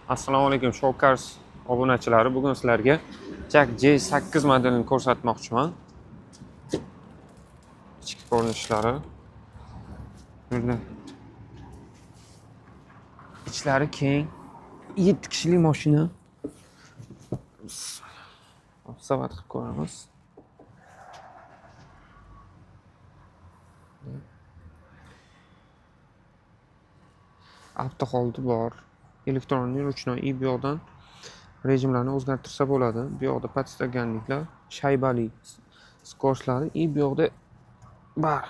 Assalomu alaykum, Showcars obunachilari. Bugun sizlarga JAC J8 modelini ko'rsatmoqchiman. Ichki ko'rinishlari. Bunda ichlari keng. 7 kishilik mashina. Savat qilib ko'ramiz. Avtoholdi bor. Elektronli ручной и bu yoqdan rejimlarni o'zgartirsa bo'ladi. Bu yoqda podstakanniklar, shaybali skorslari и bu yoqda bar.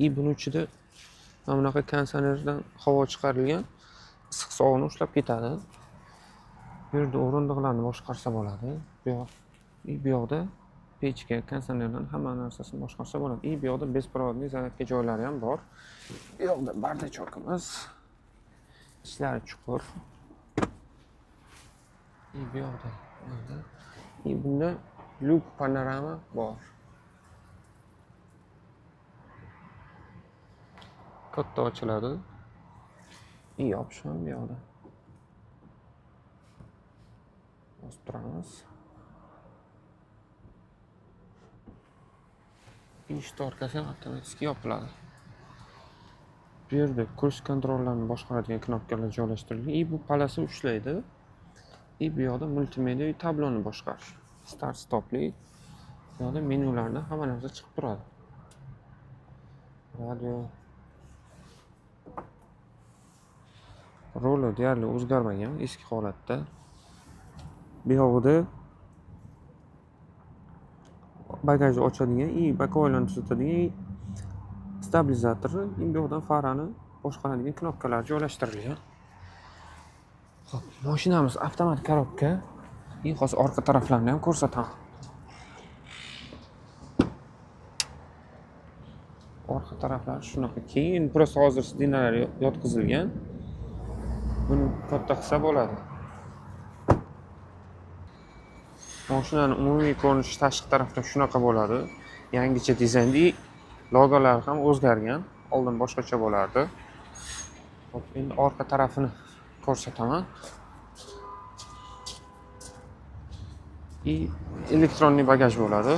И buni ichida mana bunaqa konditsionerdan havo chiqarilgan, issiq sovug'ini ushlab ketadi. Bu yerda o'rindiqlarni boshqarsa bo'ladi. Bu yoq и bu yoqda pechka, konditsionerdan hamma narsasini boshqarsa bo'ladi. И bu yoqda беспроводный zaryadka joylari ham bor. Bu yoqda bardachokimiz. Ichlari chuqur. И bu yoqda mana. И bunda lyuk panorama bor. Katta ochiladi. И yopish ham bu yoqda. Bosib turamiz. И shtorkasi ham avtomatik yopiladi. Bu yerda kruiz kontrollarni boshqaradigan knopkalar joylashtirilgan. И bu palasi ushlaydi. И bu yoqda multimedia tabloni boshqarish. Start stopli. Bu yoqda menyularda hamma narsa chiqib turadi. Radio. Ruli deyarli o'zgarmagan, eski holatda. Bu yoqda bagajni ochadigan и боковойlarni tuzatadigan и stabilizatorni, и bu yoqdan farani boshqaradigan knopkalar joylashtirilgan. Xo'p, mashinamiz avtomat korobka. И hozir orqa taraflarini ham ko'rsataman. Orqa taraflari shunaqa keyin просто hozir sidinalar yotqizilgan. Buni katta qilsa bo'ladi. Mashinani umumiy ko'rinishi tashqi tarafdan shunaqa bo'ladi. Yangicha dizaynda logolari ham o'zgargan. Oldin boshqacha bo'lardi. Xo'p, endi orqa tarafini ko'rsataman. И elektronli bagaj bo'ladi.